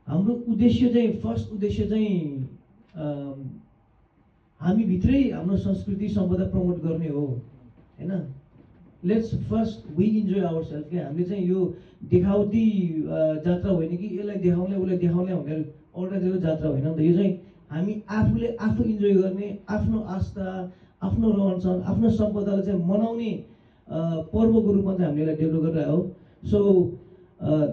हाम्रो उद्देश्य चाहिँ फर्स्ट उद्देश्य चाहिँ हामी भित्रै हाम्रो संस्कृति सम्पदा प्रमोट गर्ने हो हैन। Let's first we enjoy our self के हामीले चाहिँ यो देखावटी जात्रा होइन कि यसलाई देखाउने उसलाई देखाउने भनेर अर्गनाइजरको जात्रा होइन नि त। यो चाहिँ हामी आफूले आफू इन्जोय गर्ने, आफ्नो आस्था, आफ्नो रहनसहन, आफ्नो सम्पदालाई चाहिँ मनाउने पर्वको रूपमा चाहिँ हामीले यसलाई डेभलप गरिरहेको हो। So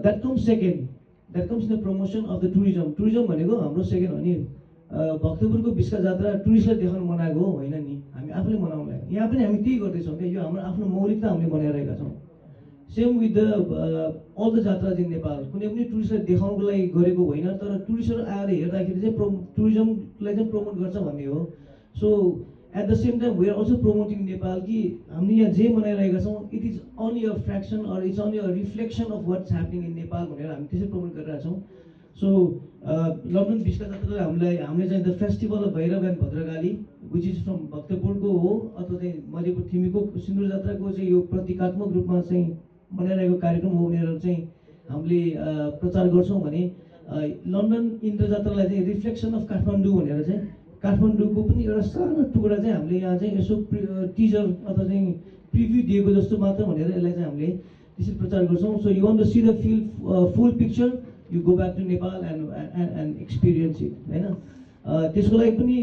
that comes second, that comes the promotion of the tourism. Tourism भनेको हाम्रो सेकेन्ड हो नि। भक्तपुरको विश्व जात्रा टुरिस्टलाई देखाउन मनाएको हो होइन नि, हामी आफूले मनाउनु लाग्यो। यहाँ पनि हामी त्यही गर्दैछौँ क्या, यो हाम्रो आफ्नो मौलिकता हामीले बनाइरहेका छौँ। Same with the all the जात्राज इन नेपाल, कुनै पनि टुरिस्टलाई देखाउनको लागि गरेको होइन, तर टुरिस्टहरू आएर हेर्दाखेरि चाहिँ टुरिज्मलाई चाहिँ प्रमोट गर्छ भन्ने हो। So at the same time we are also promoting Nepal कि हामीले यहाँ जे मनाइरहेका छौँ it is only a fraction or it's only a reflection of what's happening in Nepal भनेर हामी त्यसै प्रमोट गरिरहेका छौँ। सो लन्डन विश्व जात्राले हामीले चाहिँ the festival of Bhairav and Bhadrakali which is from भक्तपुरको हो अथवा चाहिँ मधेपुर थिमीको सिन्दुर जात्राको चाहिँ यो प्रतीकात्मक रूपमा चाहिँ मनाइरहेको कार्यक्रम हो भनेर चाहिँ हामीले प्रचार गर्छौँ भने लन्डन इन्द्र जात्रालाई चाहिँ रिफ्लेक्सन अफ काठमाडौँ भनेर चाहिँ काठमाडौँको पनि एउटा सानो टुक्रा चाहिँ हामीले यहाँ चाहिँ यसो टिजर अथवा चाहिँ प्रिभ्यू दिएको जस्तो मात्र भनेर यसलाई चाहिँ हामीले त्यसरी प्रचार गर्छौँ। So you want to see the full picture, you go back to Nepal and experience it हैन। त्यसको लागि पनि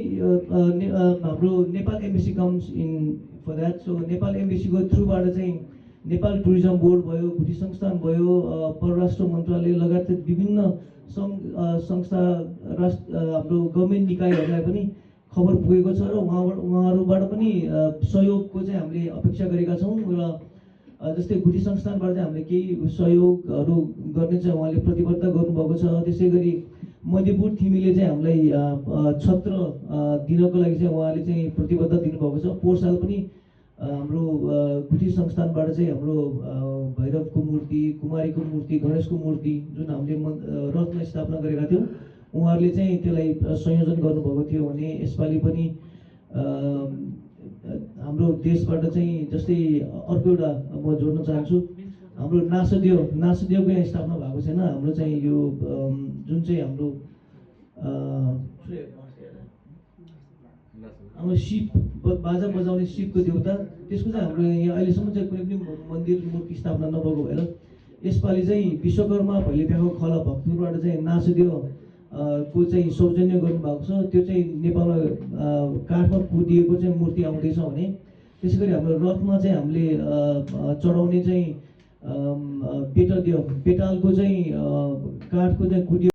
हाम्रो Nepal embassy comes in for that. So Nepal एम्बेसीको थ्रुबाट चाहिँ नेपाल टुरिज्म बोर्ड भयो, गुठी संस्थान भयो, परराष्ट्र मन्त्रालय लगायत विभिन्न संस्था हाम्रो गभर्मेन्ट निकायहरूलाई पनि खबर पुगेको छ र उहाँहरूबाट पनि सहयोगको चाहिँ हामीले अपेक्षा गरेका छौँ। र जस्तै गुठी संस्थानबाट चाहिँ हामीले केही सहयोगहरू गर्ने चाहिँ उहाँले प्रतिबद्धता गर्नुभएको छ। त्यसै गरी मधेपुर थिमीले चाहिँ हामीलाई छत्र दिनको लागि चाहिँ उहाँले चाहिँ प्रतिबद्धता दिनुभएको छ। पोहोर साल पनि हाम्रो गुठी संस्थानबाट चाहिँ हाम्रो भैरवको मूर्ति, कुमारीको मूर्ति, गणेशको मूर्ति जुन हामीले रथमा स्थापना गरेका थियौँ उहाँहरूले चाहिँ त्यसलाई संयोजन गर्नुभएको थियो भने यसपालि पनि हाम्रो देशबाट चाहिँ जस्तै अर्को एउटा म जोड्न चाहन्छु, हाम्रो नासदेवको यहाँ स्थापना भएको छैन। हाम्रो चाहिँ यो जुन चाहिँ हाम्रो शिव बाजा बजाउने शिवको देउता त्यसको चाहिँ हाम्रो यहाँ अहिलेसम्म चाहिँ कुनै पनि मन्दिर मूर्ति स्थापना नभएको भएर यसपालि चाहिँ विश्वकर्मा भैले ब्याएको खला भक्तपुरबाट चाहिँ नासदेव को चाहिँ सौजन्य गर्नुभएको छ। त्यो चाहिँ नेपालमा काठमा कुदिएको चाहिँ मूर्ति आउँदैछ भने त्यसै गरी हाम्रो रथमा चाहिँ हामीले चढाउने चाहिँ बेटालको चाहिँ काठको चाहिँ कुदिएको